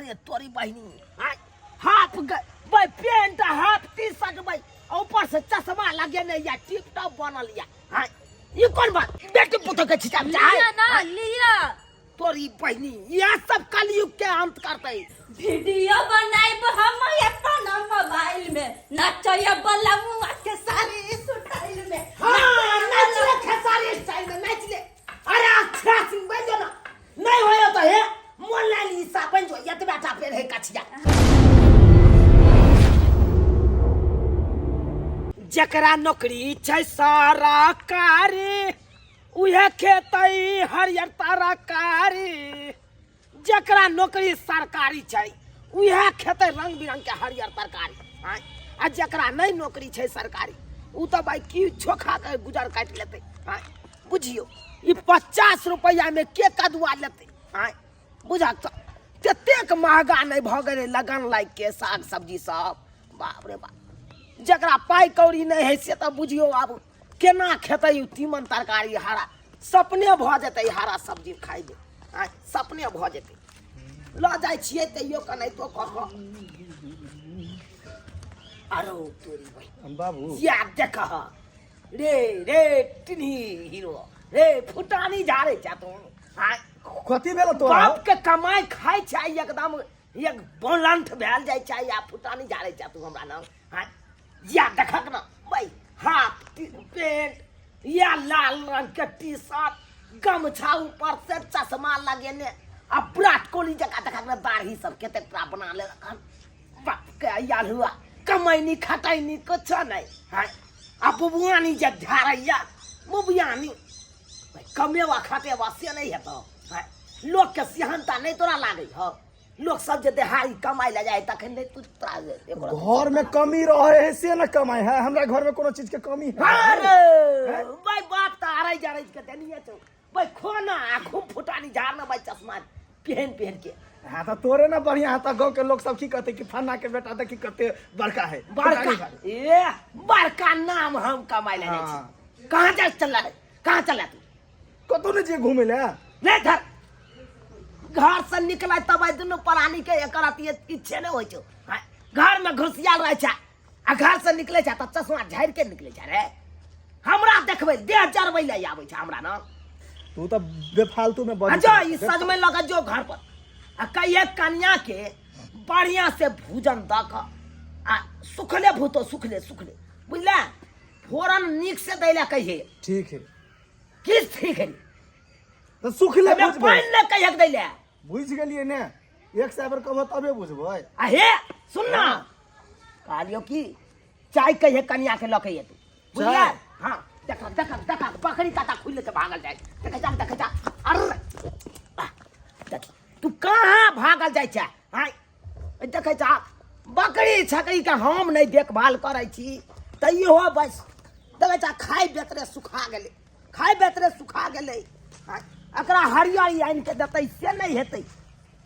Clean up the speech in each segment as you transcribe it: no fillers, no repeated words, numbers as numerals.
अरे तोरी बहिनी आय हाफ भाई पेंट हाफ टी शर्ट भाई ऊपर से चश्मा लगेने या टिप टॉप बनल या आय ई कोन बात बेटी पुतोह के छिचा लिया ना लिया। तोरी बहिनी यह सब कलयुग के अंत करते। वीडियो बनाइब हम अपन मोबाइल में, नचय बलमुआ के सारी स्टाइल में। हाँ, नाच ले खेसारी स्टाइल में नाच ले। अरे अक्षरा सिंह बन जो ना, नहीं होयो तो हे मोनालिसा बन जो, एतबा टा पेड़ है कछिया। जकरा नौकरी छै सरकारी उहे खेतै हरियर तरकारी। जकरा नौकरी सरकारी छै उहे खेतै रंग बिरंग के हरियर तरकारी। आँय, आ जकरा नहि नौकरी छै सरकारी उ तऽ भाई किछो खा के गुजर काटि लेतै। आँय, बुझियौ ई 50 रुपैआ में के कदुआ लेतै? आँय, बुझा तऽ ततेक महगा नहि भऽ गेलै लगन लागि के साग सब्जी सब। बाप रे बाप, जकरा पाइ कौड़ी नहि है से तऽ बुझियौ आब केना खेतै उ तीमन तरकारी। हरा सपने भऽ जेतै हरा सब्जी खाइमे। आँय, सपने भऽ जेतै। लऽ जाइ छियै तैयो कनाहितो कऽ कऽ। आरो तोरी बहिन बाबू या देखह रे रे टिन्ही हीरो रे फुटानी झाड़ै छै तू। आँय, कथी भेल तोरा? बाप के कमाइ खाइ छै एकदम एक बोलंठ भेल जाइ छै आ फुटानी झाड़ै छै तू हमरा नाम। आँय, या देखक ना भाई हाफ पेंट या लाल रंग के टी शर्ट गमछा ऊपर से चश्मा लगेने आ विराट कोहली जकाँ देखक ना दाढ़ी सब कतेक तोरा बना लेलक हन। बाप के आयल हुआ कमैनी खटैनी कुछ नहीं। हाँ, आ बुबुआनी जे झाड़ैया बुबुआनी भाई कमेवा खटेवा से नहीं हेतौ। हाँ, लोक के सिहनता नहीं तोरा लागै हौ। लोक सब जे देहाड़ी कमाइ लए जाइ तखन नहि तू तोरा एको रत्ती घर में कमी रहे है से न कमाई है। हमरा घर में कोनो चीज के कमी है? अरे भाई बाप तऽ अड़ै जड़ै के देनिये छौ भाई खोना आ खूब फुटानी झाड़ना भाई चश्मा पहन पहन के। हाँ तो तोरे ना बढ़िया है, तो गांव के लोग सब की कहते कि फन्ना के बेटा देखी कते बड़का है। बड़का फुटानी झाड़े। ए बड़का नाम हम कमाइ ले जाइ छी। हाँ। कहाँ जा चल रहा है? कहाँ चल रहा तू? कतौ नहीं जे घूमे ले। नहीं धर घर से निकले तब आई दुनू प्राणी के एकर अथी इच्छे नहीं होइ छौ। हाँ, घर में घुसियाल रहे छै आ घर से निकले छै तऽ चश्मा झाड़ि के निकले छै रे। हमरा देखबै देह जरबै ले आबै छै हमरा ना। तू तऽ बेफालतू में बजै आ जो छै। ई सजमनि लऽ कऽ जो घर पर आ कहिए कन्या के बढ़िया से भूजन दऽ कऽ आ सुखले भूतो सुखले सुखले बुझले फोरन नीक से दै लए कहिए। ठीक है। की ठीक है? तऽ सुखले एहिमे बुझबै। पानि नहि कहियक दै लए। बुझि गेलियै ने, एक सए बेर कहबो तबे बुझबै। आ हे सुन ना, कहलियौ कि चाय कहिए कनिया के लऽ के एतै बुझलियै? चाय? हाँ, देख देख देख बकरी काटा खुलि के भागल जाइ। देख जा देख जा। अरे देख तू कहाँ भागल जाइ छै? आँय देखै छ बकरी छकरी के हम नहि देखभाल करै छी तैयो बस देखै छ खाइ बेतरे सुखा गेलै, खाइ बेतरे सुखा गेलै। आँय, एकरा हरियरी आनि के देतै से नहि हेतै।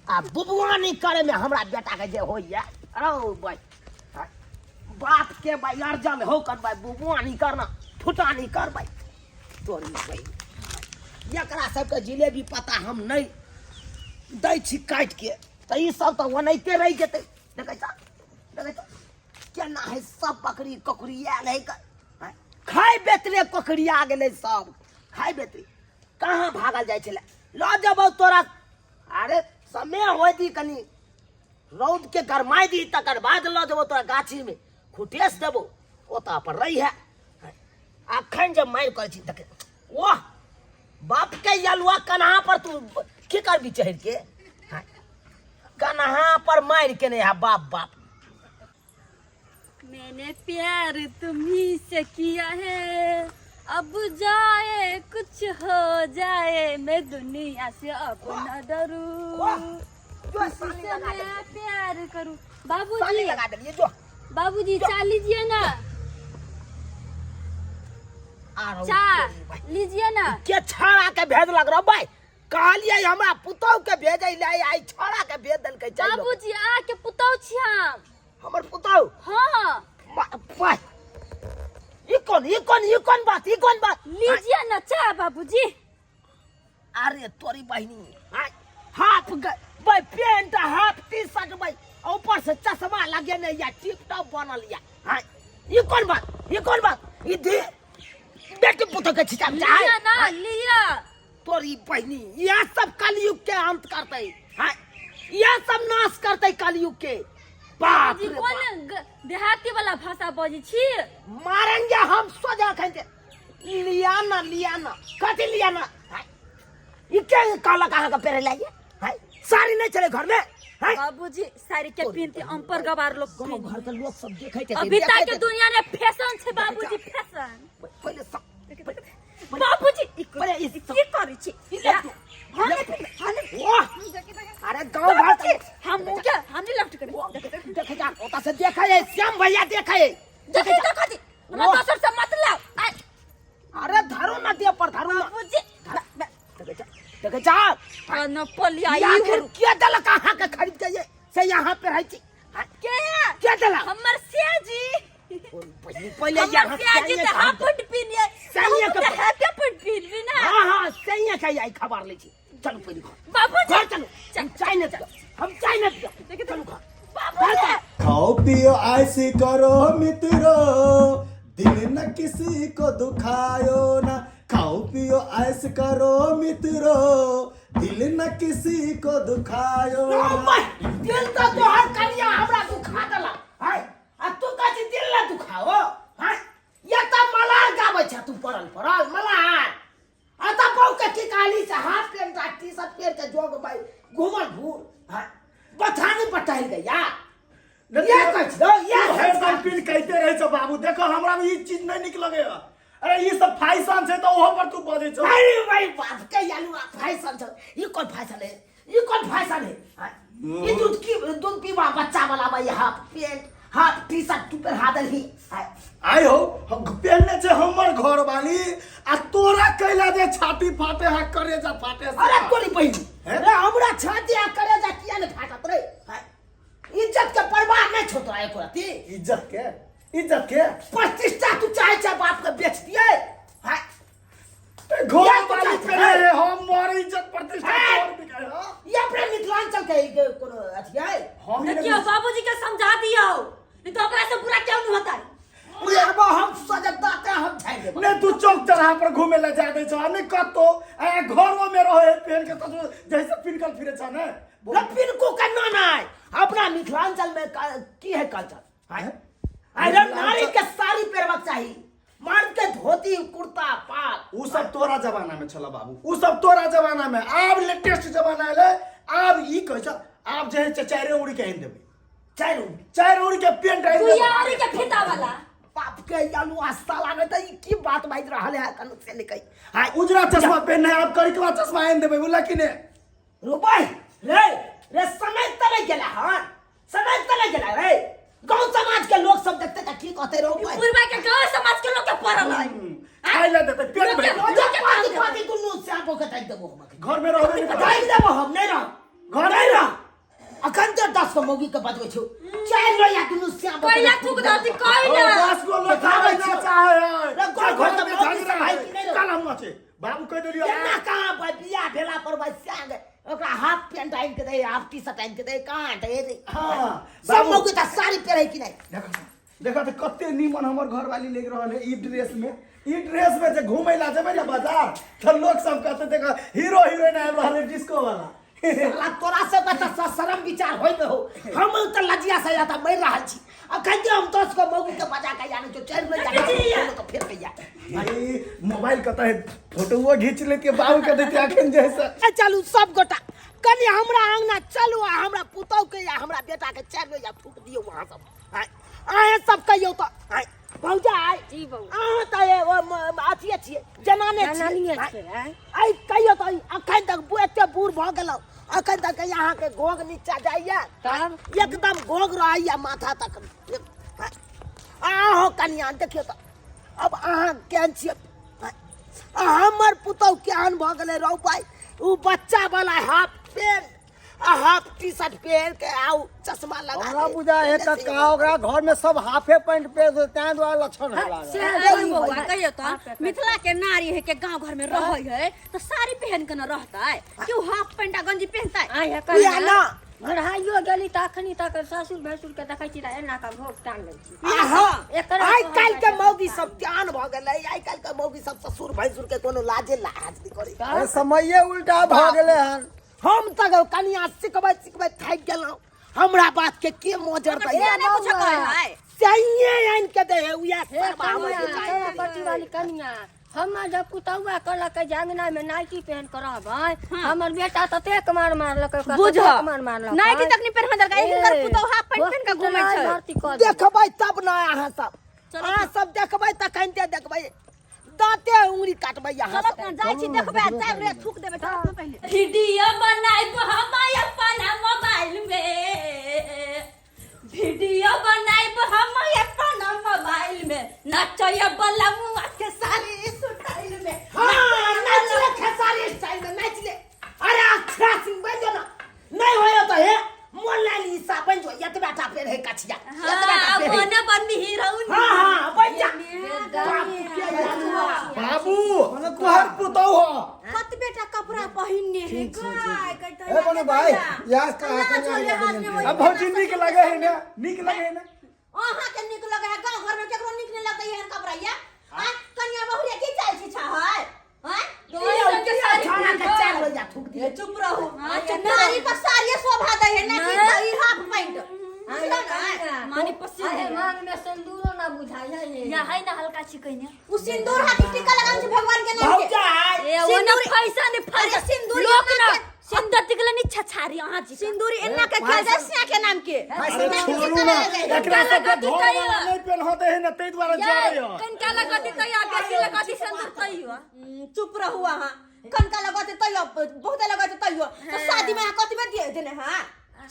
आ बुबुआनी करैमे हमरा बेटाके जे होइए रौ भाइ, आँय, बाप के भाइ अर्जन हो कर भाइ बुबुआनी करना फुटानी कर भाइ तोरी भाइ। एकरा सबके जिलेबी पता हम नहि दै छी काटि के तऽ ई सब तऽ ओनाहिते रहि जेतै। देखै छ देखै छ केना है सब बकरी ककड़ी आयल है आँय, खाइ बेतरे ककड़िया गेलै सब खाइ बेतरे। कहाँ भागल जाइ छलै? लऽ जेबौ तोरा। अरे समय होइ दी कनी रौद के गरमाइ दी तकर बाद लऽ जेबौ तोरा गाछीमे खुटेस देबौ ओतऽ पर रही है। अखन जे मारि करै छी तखन वाह बाप के यलुआ कन्हा पर तू की करबी चढ़ि के? हाँ, कन्हा पर मारि के नहीं है बाप बाप। मैंने प्यार तुम्ही से किया है अब जाए कुछ हो जाए मैं दुनिया से अब न डरूं। वाह, जो किसी सानी से लगा मैं देलिए। प्यार करूं। सानी बाबूजी, लगा देलिए, जो। बाबूजी, चाय लीजिए ना। आरो चाय तोरी भाई। लीजिए ना। के छाड़ा के भेज लग रहा भाई? कहलिए हमरा पुतहु के भेजै ले आई छाड़ा के भेज देलकै चाय लऽ के। बाबूजी, आ के पुतहु छी हम। हमर पुतहु? हाँ। भाई, ई कोन, ई कोन, ई कोन बात, ई कोन बात? लीजिए ना चाय बाबूजी। अरे तोरी बहिनी, आय, हाफ भाई पेंट हाफ टी शर्ट लगेने या टिप टॉप बनल या। हाँ, ई कोन बात, ई कोन बात? ई दे बेटी पुतोह के छिटाम चाहे। लिया ना लिया। तोरी बहिनी यह सब कलयुग के अंत करते। हाँ, यह सब नाश करते कलयुग के। बाप जी रे कोन बाप। देहाती वाला भाषा बजै छी? मारेंगे हम सोजा खाएंगे। लिया ना, लिया ना, कथी लिया ना? हाँ, ई के कहलक अहाँके पेरे लाइए? हाँ, साड़ी नहीं चले घर में? हाँ? बाबूजी साड़ी के पिनती अम्पर गवार लोग गाँव पिनती। घर के लोग सब देखै छै। अभी तक देखै के छै। दुनिया में फैशन छै बाबूजी, फैशन। पहिले सब बाबूजी, ई पहिले ई सब- की करै छी? ई ले तू। हम नहीं पिनबै, हम नहीं। वाह! अरे गाँव घर के हम मुँह के, हम नहीं लफ्ट करै। देखे जा, ओतऽ से देखै है, श्याम भैया देखै है। देखी, देखो जी, हमरा वाह! दोसर से मतलब। आय। अरे धरो ना दिया पर धरो ना। बाबूजी, देखे जा, देखे जा। न पलिया, या ई फिर हो। के देलक अहाँ के खरीद के ये? से यहाँ पे रहै छी। हाँ, के? के देलक? हमर सियाजी। पहिले पहिले हमर यहाँ सियाजी सैनिक तऽ हाफ हम- पैंट पिन्हिए। सैनिक हम तऽ हाफे पैंट पिन्हबी ना। हाँ, हाँ, सैनिक है, आई खबर लै छी। चलू पहिले घर। बाबूजी। घर चलू। हम चाय नहीं पियब। हम चाय नहीं पियब। चलू घर। बाबूजी। घर चलू। खाओ पियो ऐसी करो मित्रो, दिल न किसी को दुखायो ना। खाओ पियो ऐस करो मित्रो, दिल न किसी को दुखायो ना। दिल तो तोहर कनिया हमरा दुखा देला। हाय, आ तू कहै छी दिल न दुखाओ? हाय, या त मलार गाबै छ तू पड़ल पड़ल मलार। आ त बहु के की कहली से हाफ पेंट आ टी शर्ट पहिर के जोग भाई घूमल घूर। हाय, बथानी पर टहल गया। नहीं, ये कहै छी, ये तू हर साल पिन कहते रहे छौ बाबू। देखो हमरा में ई चीज नहीं निक लगे। अरे ई सब फैशन छै त ओहो पर तू बजै छौ। अरे भाई बाप के यालू फैशन छौ। ई कोन फैशन है? ई कोन फैशन है? हाँ? ई दूध की दूध पीवा बच्चा वाला भाई half pant half T shirt तू पर हाथ ही। हाँ। आइ हो, हम पहनने छै हमर घर वाली आ तोरा कैला जे छाती फाटे है करेजा फाटे से। अरे तोरी बहिनी, हैं? अरे हमरा छाती आ करेजा किया ने फाटत रे? हाँ। इज्जत के परवाह नहीं छो तोरा एको रत्ती। इज्जत के, इज्जत के प्रतिष्ठा तू चाहे चाहे बाप के बेच दिए। हाँ। ए, घर या तो वाली चाहे- पे रे, हम मोर इज्जत प्रतिष्ठा हैं? तोर बिकाए, हाँ? ये अपने मिथिलांचल के एक कोनो अथी है। हम ही देखियो नहीं- बाबूजी के समझा दियो, नहीं तो ओकरा से बुरा क्यों नहीं होता है? मारबो हम सजग दाते हम झाइ देबो। नहीं तू चौक चौराहा पर घूमे ला जा दे छो, नहीं कतो, ए, घरो में रहे पहन के तो जैसे पिनकल फिरे छो ने। ना पिनकू के ना ना, अपना मिथिलांचल में की है कल्चर? हैं? अरे नारी के साड़ी पहनबाक चाही, मर्द के धोती कुर्ता पाग। उ सब तोरा जमाना में छला बाबू, उ सब तोरा जमाना में। आब लेटेस्ट जमाना एलै, आब ई कहै छ, आब जे है से चारि उड़ी के आनि देबै। चारि उड़ी? चारि उड़ी के पेंट आनि देबै। दुइया उड़ी के फीता वाला। बाप के यालू आस्था लागे त ई की बात बाजि रहल है कनु से निकई। हां, उजरा चश्मा पेन्ने आब करिकवा चश्मा आनि देबै, बुझला कि ने? रुपै रे रे समय त नहीं गेला। हां, समय त नहीं गेला रे। गांव समाज के लोग सब देखते त की कहते रो भाई? पूर्वा के गांव समाज के लोग के पड़ल है। खाइ ला देते पेट लोग के- भरि। लोग के पाती काम पाती दुनू सांपो के ताकि देबो हम। घर में रहबे नहीं करबै। ताकि देबो हम, नहीं रह। घर नहीं रह। अखन तो 10 गो मौगी के बजबै छौ। चारि लोया दुनू सांपो के कहिया ताकि थूक देबो। दती कहिया। ओ, 10 गो लोग खाबै ना चाहे है। रे, घर घर घर में में मौगी झगड़ा सब है है। कि नहीं रे? काल हम আছে। बाबू कहि देलियो। केना कहाँ भाई बियाह भेला पर भाई स्यांग ओकरा हाफ पेंट आनि के दे, हाफ टी शर्ट आनि के दे, कहाँ दे रे? हाँ, सब बाबू। मौगी तऽ साड़ी पहिरै कि नहि? देखो, देखो तऽ कते नीमन हमर घरवाली लागि रहल है ई ड्रेस में। ई ड्रेस में जे घूमै ला जेबै ने बाजार तऽ लोक सब कहते देखो हीरो हीरोइन आबि रहल है डिस्को वाला। साला तोरा सब के तऽ शरम विचार होय न हो। हम तऽ लजिया से जाता मरि रहल छी। अखन जे हम 10 गो मौगी के बजा के आनै छियौ, 4 लोया तऽ फेर कहिया। ई मोबाइल कतऽ है? फोटोओ घीच लेतियै बाबू के देतियै अखन जे है से। ए, चलू सब गोटा कनि हमरा अंगना चलू आ हमरा पुतहु के या हमरा बेटा के 4 लोया फूक दियौ अहाँ सब। आँय, अहाँ सब कहियौ तऽ, आँय, भौजाइ, जी बौआ। अहाँ तऽ ए, ओ, अथिये छियै, जनाने छियै। जनानिये आँय, छियै, आँय। आँय, कहियौ तऽ, अखन तक एते बूढ़ भऽ गेलहुँ, अखन तक अहाँके घोघ नीचा जाइया, तब? एकदम घोघ रहैया माथा तक। अहाँ कनिया देखियौ तऽ अब अहाँ केहन छियै? आ हमर पुतहु केहन भऽ गेलै रौ भाइ? उ बच्चा वाला हाफ पेंट आ हाफ टी शर्ट पहिर के आउ चश्मा लगा हमरा के। बुझा है कक्का ओकरा घर में सब हाफे पैंट पहिर दे, तें दुआरे लक्षण है लागल। से अरे बौआ कहियो तऽ मिथिला के नारी है के गांव घर में रहै है तऽ साड़ी पहन के न रहतै, क्यों हाफ पैंट आ गंजी पहनतै? इएह ना भराइयो गेली तऽ अखनी तक ससुर भैंसुर के देखै छी तऽ एना कऽ भोग टान लै छी। आहा, एकरा आइ कहल काल्हि के जाइ छै मौगी सब त्यान भऽ गेलै। आइ काल्हि के मौगी सब ससुर भैंसुर के कोनो लाजे लाज नहि करै। अरे समये उल्टा भऽ गेलै हन। हम तऽ कनिया सिखबैत सिखबैत थाकि गेलहुँ। हमरा बात के के मोजर ओकर दैया? सिया नहि कुछो कहै है। सहिए आनि के दे है उएह हे सरबा हमर कनिया, जे तोरा पति वाली कनिया, हमर जब पुतौआ कहलक जे अंगना में नाइटी पहन के रहबै, हमर बेटा ततेक मार मारलक ओकरा, बुझ ततेक मार मारलक। नाइटी तक नहीं पहन देलकै, हिनकर पुतोह हाफ पैंट पहन के घूमै छै। भर्ती कऽ देलकै। देखबै तब ने अहाँ सब, अहाँ सब देखबै तखन ते देखबै, दाँते उंगली काटबै अहाँ चलत सब। ने जाइ छी देखबै आ जायब रे थूक देबै, चलत ने पहिले। वीडियो बनाइब हम अपन मोबाइल में, वीडियो बनाइब हम अपन मोबाइल में, नचय बलमुआ के सारी स्टाइल में। हाँ, नाच ले खेसारी स्टाइल में नाच ले। अरे अक्षरा सिंह बन जो ना, नहीं होयो तो हे मोहनलाल ईसा बन जो, एतबा टा पेड़ है कछिया, एतबा टा हाँ, पेड़ है। ओने बनबी हीरोइन। हाँ हाँ बन जा। बाप के यादुआ। बाबू तोहर पुतौह हो। कत बेटा कपड़ा पहिनने है गाय कहता ए बनु भाई, यार कहाँ कहाँ है। अब भौजी नीक लगे है ना? नीक लगे है ना? अहाँ के नीक लगे है, गांव घर में केकरो नीक नहीं लगै एहन कपड़ा या आ कन्या बहुरिया की चाल छी छा है? हैं? छाना के चार बजा थूक दिए। चुप रहू। हाँ, चुप नारी पर साड़िये शोभा दै है ना कि नहीं। ई हाफ पैंट, बुझलौ ना? मानी पसीन अरे है। मांग में सिंदूरो ना बुझाइ है ये। या है ना हल्का छिकैने। उ सिंदूर हाथ टीका लगान छै भगवान के नाम के। भौजाई ए ओने सिंदूर- फैशन अरे फैशन सिंदूर लोक एना ना के- अंदर तिकले नि छछारी अहाँ जी। सिंदूर एना के कयल जाय सिया के नाम के। अरे छोड़ू ना, एकरा सबके धोल वाला नहीं पेन्हते है ना, ताहि दुआरे जरै है। कनका लगती तैयो बेसी लगती सिंदूर तैयो। चुप रहू अहाँ। कनका लगते तैयो, बहुते लगते तैयो, तो शादी में अहाँ कथी में दिए देने हां?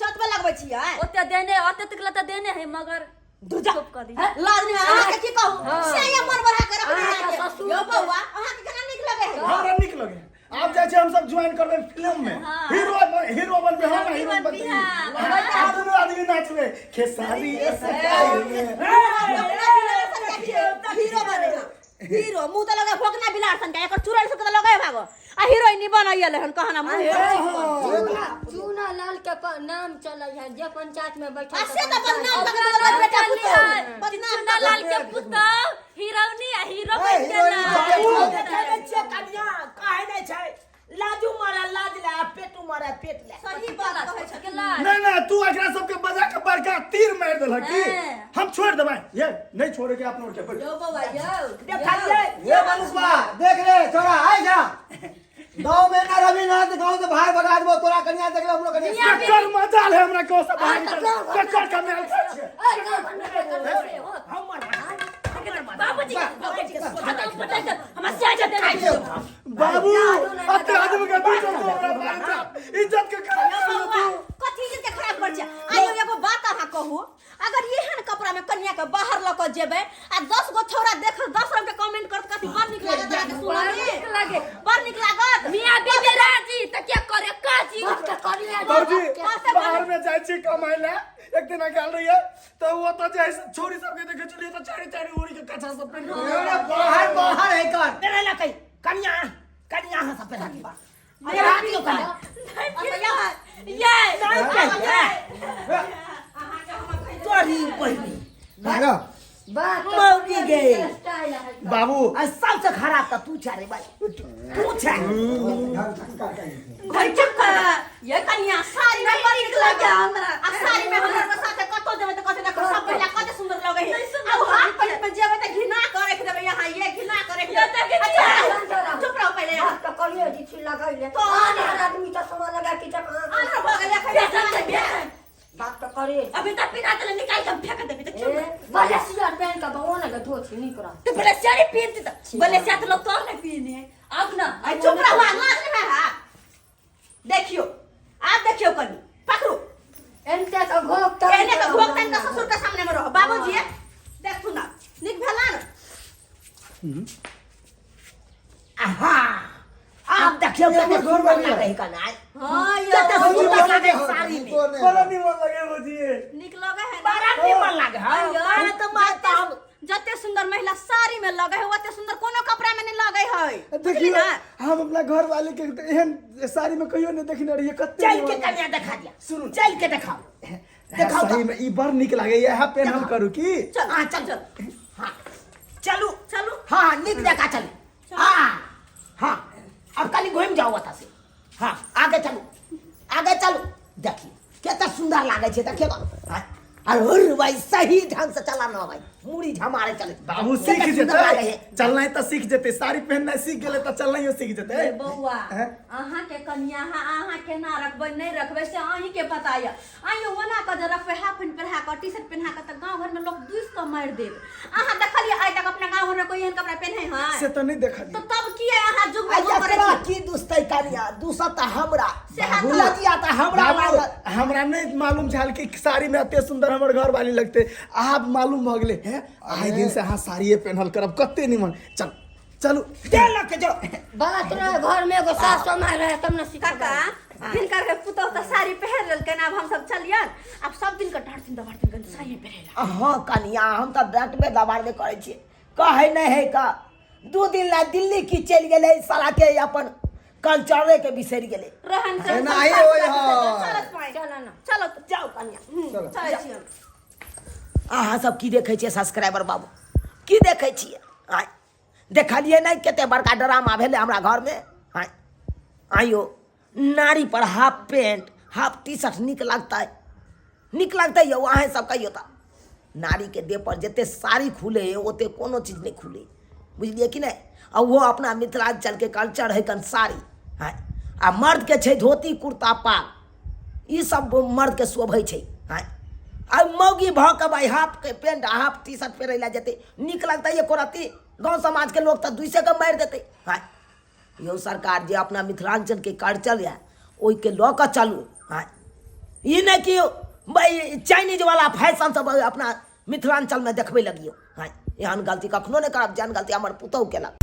छत पे लगबै छियै। ओते देने ओते तिकले त देने है मगर दुजा चुप कर दी। लाज नहीं अहाँ के की कहू, से ये मन बढ़ा के रख अहाँके दे। ससुर यौ बौआ, अहाँ के केना नीक लगे है? हमरा नीक लगे है। आब जाइ छी हम सब ज्वाइन करबै फिल्म में, हीरो हीरो बनबै हम, हीरो बनबै आ दुनू आदमी नाचबै खेसारी स्टाइल में। हीरो बने हँ हीरो, मुंह तऽ लगे भोकना बिलाड़ सन के, एकर चुड़ैल सब के तऽ लगे भागो आ हीरोइन बनैयल हन कहना मुंह। चूना चूना लाल के नाम चलै है जे पंचायत में बैठल। आ से तऽ बदनाम कऽ देलक बेटा पुतोह, बदनाम चुना लाल के पुतौ हीरोनी आ हीरो बन हीरोइनी गेला। देखै नहि छियै कनिया, कहै नहि छै लाजू मारा लाज ले आ पेटू मारा पेट ले। सही बात कहै छथिन। नहीं नहीं, तू एकरा सबके बजा के बड़का तीर मारि देलक की? हाँ। हम छोड़ देबै ये नहीं छोड़े के अपनो के बैठ। यौ बौआ यौ। देखलियै? ये मनुष्य देख रे छोरा, आइ जा गाँव में ना रवि ना तो गाँव से बाहर भगा देबो तोरा। कन्या देख ले हमरो कन्या। ककर मजाल है हमरा गाँव से बाहर निकल? ककर कमाल छै? हमर बाबूजी बाबूजी हमरा सिया दे। बाबू अते आदमी के बीच में तू हमरा मारे जा, इज्जत के खराब कर बौआ, तू। कथी इज्जत के खराब कर छै? आइयो एगो बात अहाँ कहू, अगर एहन कपड़ा में कन्या के बाहर लऽ के जेबै आ 10 गो छौड़ा देख 10 रंग के कमेंट करत, कथी बड़ नीक लागत अहाँके सुनऽ में? नीक लागे। बड़ नीक लागत। मियां बीबी राजी त के करे काजी? बाबूजी बाहर में जाइ छी कमाइ ला, एक दिन गेल रहियै तऽ ओ तऽ जे छोरी सबके देखै छलियै तऽ चारि चारि ओरी के कछा सब पहिन के। अरे बाहर बाहर है कर तेरे लकै कनिया, कनिया अहाँ सब पेरा दिबा, पेरा दियौ कनिया। ये नहीं कहिया तोरी बहिनी। भागो। बात मौगी गे। स्टाइल है। बाबू आ सबसे खराब तऽ तू छे रे भाई, तू छे। घर चुप कर। ये कन्या साड़ी में बड़ नीक लगे हमरा आ साड़ी में हमरा के साथे कतौ जेबै तऽ कथी देखो सब महिला कते सुंदर लगे है। आ उ हाफ पैंट में जेबै तऽ घिना के रख देबै यहाँ, ये घिना के रख देबै। अच्छा, चुप रहो पहिले यहाँ। बात तो करियो जी छी लगै ले। तो आन आदमी चश्मा लगा के जब आन्हर भऽ गेलै एखन। बात तो करियो। अभी तक पिना देले, निकाल के हम फेंक देबी त क्यों? ए बले सियर पहन के भगवान के धोती नीक रह। तू बलेसिया पीनती त बलेसिया त लोग तोर नहीं पीने अब ना। आ चुप रहो, लाज नहीं है। देखियो, आप देखियो कनी पकड़ू। एनते के घोक त एने के घोक तन के ससुर के सामने में रहो। बाबूजी देखथु ना, नीक भेला न? आहा, आब देखियौ कते सुन्दर लागै है कनाइ। हां यौ। कते सुन्दर लागै है साड़ी में। बड़ा निमन लगे भौजी। नीक लगे है ना? बड़ा निमन लागे है। मारे तऽ मारे तऽ हम जते सुंदर महिला साड़ी में लगे है ओते सुंदर कोनो कपड़ा में नहीं लगे है। देखियो हम अपना घर वाले के तऽ एहन साड़ी में कहियो नहि देखने रहियै कते चल के निमन। कनिया देखा दिया सुनू। चल के देखाओ देखाओ सही में ई बड़ नीक लागैया इएह पेन्हल करू की चल हाँ चल चल हाँ चलू चलू। हाँ हाँ नीक जगह चलू हाँ हाँ अब कनी घूम जाओ ओतऽ से हाँ आगे चलू आगे चलू देखिए कते सुंदर लागे छै देखिए तो हाँ, अरे हुर भाई सही ढंग से चला ना भाई मुड़ी झमारे चले बाबू कते सीख सुंदर लागे जेतै है। चलनाइ तऽ सीख जेतै साड़ी पहिननाइ सीख गेलै तऽ चलनाइयो सीख जेतै ए बौआ हैं? अहाँ के कनिया अहाँ केना रखबै नहि रखबै से अहीं के पता यऽ आइयो ओना कऽ जे रखबै हाफ पेंट पहिरा कऽ टी शर्ट पहिरा कऽ तऽ गाँव घरमे लोक दुसि कऽ मारि देत। अहाँ देखलियै आइ तक अपना गाँव घरमे कोइ एहन कपड़ा पहिनै है? से तऽ नहि देखलियै। तऽ तब किए अहाँ जुग आ में वो करै एकरा छी? की दुसतै कनिया दुसत तऽ हमरा सएह तऽ। लजिया तऽ हमरा बाबू लागल। हमरा नहि मालूम छल कि साड़ी में एते सुंदर हमर घर वाली लगते आब मालूम भऽ गेलै हे आइ दिन से अहाँ साड़िए पेन्हल करब कते निमन चल चलू दे लऽ के जो बात रहे घर में एगो सास माय रहे तब न सिखबै। काका हिनकर के पुतोह तऽ साड़ी पहिर लेलकनि आब हमसब चलियन आब सब दिन के डाँटथिन दबाड़थिन कनि साड़िए पहिरे हाँ कनिया हम तऽ डाँटबे दबाड़बे करै छियै कहै नहि है का 2 दिन ला दिल्ली की चलि गेलै साला के अपन कल्चरे के बिसरि गेलै रहन सहन एनाही होय हय। चल ना। चलो जाउ कनिया चलो। चलै छी हम अहाँ सब की देखै छियै सब्सक्राइबर बाबू की देखै छियै आँय देखलियै नहि कते बड़का ड्रामा भेलै हमरा घरमे आँय आइयो नारी पर half pant half T shirt नीक लगतै नीक लगतै यौ अहेँ सब कहियौ तऽ नारीके देह पर जते साड़ी खुले है ओते कोनो चीज नहि खुले बुझलियै कि नहि आ ओहो अपना मिथिलाञ्चलके कल्चर है कन साड़ी आँय आ मर्दके छै धोती कुर्ता पाग ई सब मर्दके शोभै छै आँय आ मौगी भऽ कऽ भाइ हाफके पेंट आ हाफ टी शर्ट पहिरै लए जेतै नीक लगतै एको रत्ती गाँव समाजके लोक तऽ दुइसे कऽ मारि देतै आँय यौ सरकार जे अपना मिथिलाञ्चलके कल्चर यऽ ओहिके लऽ कऽ चलू आँय ई नहि कि भाइ चाइनीजवला फैशन सब अपना मिथिलाञ्चलमे देखबै लगियौ आँय एहन गलती कखनो नहि करब जेहन गलती हमर पुतहु केलक।